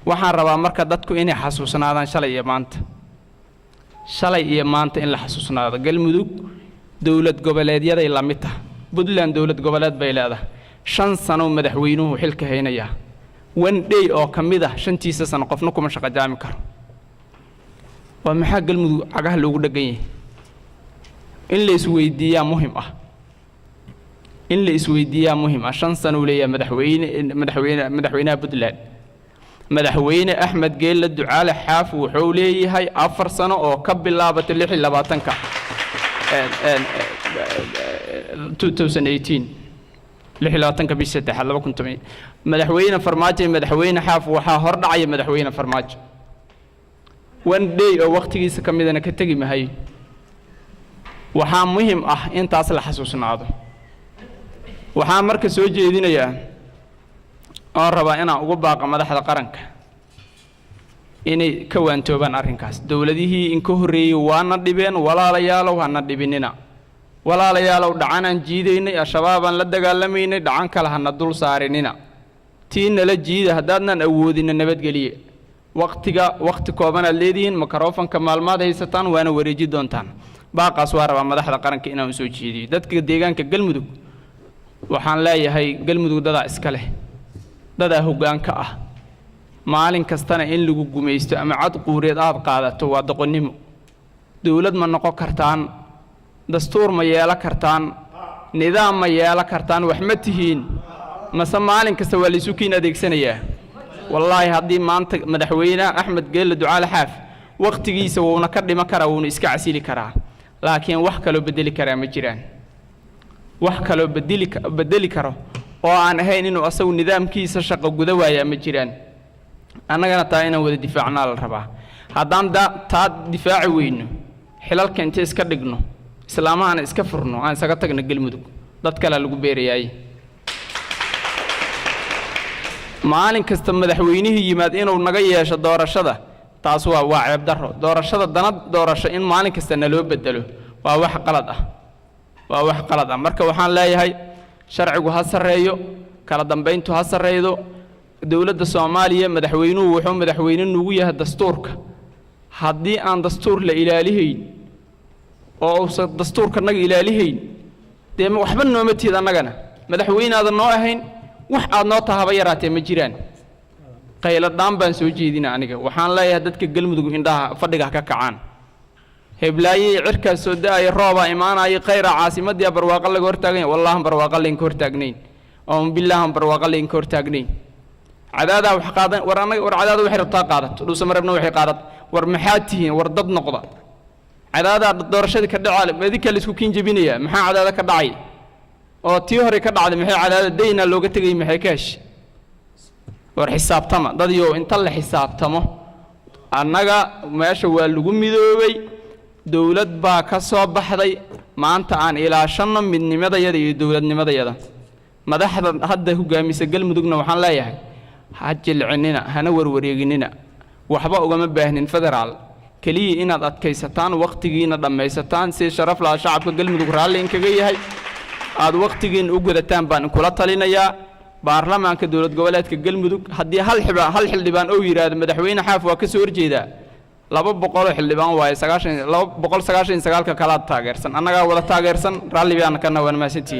Waxaan rabaa marka dadku inay xasuusnaadaan shalay iyo maanta, shalay iyo maanta in la xasuusnaado. Galmudug dowlad goboleedyaday la mid taha. Puntland dowlad goboleed bay leedahay. 5 sano madaxweynuhu xilka haynayaa. One day oo ka mid ah shantiisa sano qofna kuma shaqo jaami karo. Waa maxaa Galmudug cagaha loogu dheggan yahay? In la isweydiiyaa muhim ah, in la isweydiiyaa muhim ah. 5 sano uu leeyahay madaxweyne madaxweynaha Puntland. Madaxweyne Axmed Geelle Ducaale Xaaf wuxuu leeyahay 4 sano oo ka bilaabata 26-ka 2018, 26-ka bish saddexaad 2010. Madaxweyne Farmaajo iyo Madaxweyne Xaaf waxaa hordhacaya Madaxweyne Farmaajo. One day oo wakhtigiisa ka midana ka tegi mahayo. Waxaa muhim ah intaas la xasuusnaado. Waxaa marka soo jeedinayaa oon rabaa inaan ugu baaqa madaxda qaranka inay ka waantoobaan arrinkaas. Dowladihii inka horreeyey waana dhibeen. Walaalayaalow, hana dhibinina. Walaalayaalow, dhacanaan jiidaynay, Al-Shabaabaan la dagaalamaynay, dhacan kale hana dul saarinina. Tii nala jiida haddaadnan awoodina nabadgeliye. Wakhtiga wakhti koobanaad leedihiin, microphone-ka maalmaad haysataan, waana wareeji doontaan. Baaqaas waa rabaa madaxda qaranka inaan usoo jeediyo. Dadka deegaanka Galmudug waxaan leeyahay: Galmudug dadaa iska leh, dadaa hoggaanka ah. Maalin kastana in lagu gumaysto ama cad quureed aad qaadato waa doqonnimo. Dowlad ma noqon kartaan, dastuur ma yeelo kartaan, nidaam ma yeelo kartaan, wax ma tihiin. Mase maalin kasta waa laysu kiin adeegsanayaa? Wallaahi, haddii maanta Madaxweyne Axmed Geelle Ducaale Xaaf wakhtigiisa wuuna ka dhiman karaa, wuuna iska casili karaa, laakiin wax kaloo bedeli karaa ma jiraan. Wax kaloo bedeli karo oo aan ahayn inuu asagu nidaamkiisa shaqo guda waayaa ma jiraan. Annagana taa inaan wada difaacnaa la rabaa. Haddaan taa difaaci weyno, xilalka inta iska dhigno, islaamahana iska furno, aan isaga tagno Galmudug, dad kalea lagu beerayaay. Maalin kasta madaxweynihii yimaad inuu naga yeesho doorashada, taas waa ceeb darro. Doorashada dana doorasho in maalin kasta naloo bedelo waa wax qalad ah, waa wax qalad ah. Marka waxaan leeyahay, sharcigu ha sarreeyo, kala dambayntu ha sarreydo. Dowladda Soomaaliya madaxweynuhu wuxuu madaxweyne nugu yahay dastuurka. Haddii aan dastuur la ilaalihayn oo uusan dastuurka naga ilaalihayn, dee waxba nooma tihid. Annagana madaxweynaadan noo ahayn, wax aad noo tahaba yaraatee ma jiraan. Qayladhaan baan soo jeedina aniga. Waxaan leeyahay dadka Galmudug, indhaha fadhiga ha ka kacaan. Heblaayey cirkaas soo da-aya, roobaa imaanaya, khayra caasimadii barwaaqo laga hortaaganya. Wallahan barwaaqo laynka hortaagnayn, oon bilaahan barwaaqo laynka hortaagnayn. Cadaadaa wax qaadan. War annaga, war Cadaada waxay rabtaa qaadato, Dhuusamareebna waxay qaadat. War maxaad tihiin? War dad noqda. Cadaadaa doorashadii ka dhacaale, idinkaa laisku kiin jebinayaa. Maxaa Cadaada ka dhacay oo tii hore ka dhacday? Maxay Cadaada daynaa looga tegayay? Maxay ka heshay? War xisaabtama, dadyow, inta la xisaabtamo. Annaga meesha waa lagu midoobay, dowlad baa ka soo baxday. Maanta aan ilaashanno midnimadayada iyo dowladnimadayada. Madaxda hadda hogaamisa Galmudugna waxaan leeyahay, ha jilcinina, hana warwareeginina. Waxba ugama baahnin federaal, keliya inaad adkaysataan, wakhtigiina dhammaysataan si sharaf laha, shacabka Galmudug raalli inkaga yahay, aad wakhtigiina u gudataan baan kula talinayaa. Baarlamaanka dowlad goboleedka Galmudug, haddii hal xildhibaan ou yidhaahdo madaxweyne Xaaf waa ka soo horjeedaa, 200 oo xildhibaan waaye, 299-ka kalaad taageersan, annagaa wada taageersan, raalli baan kana. Waan mahadsantihiin.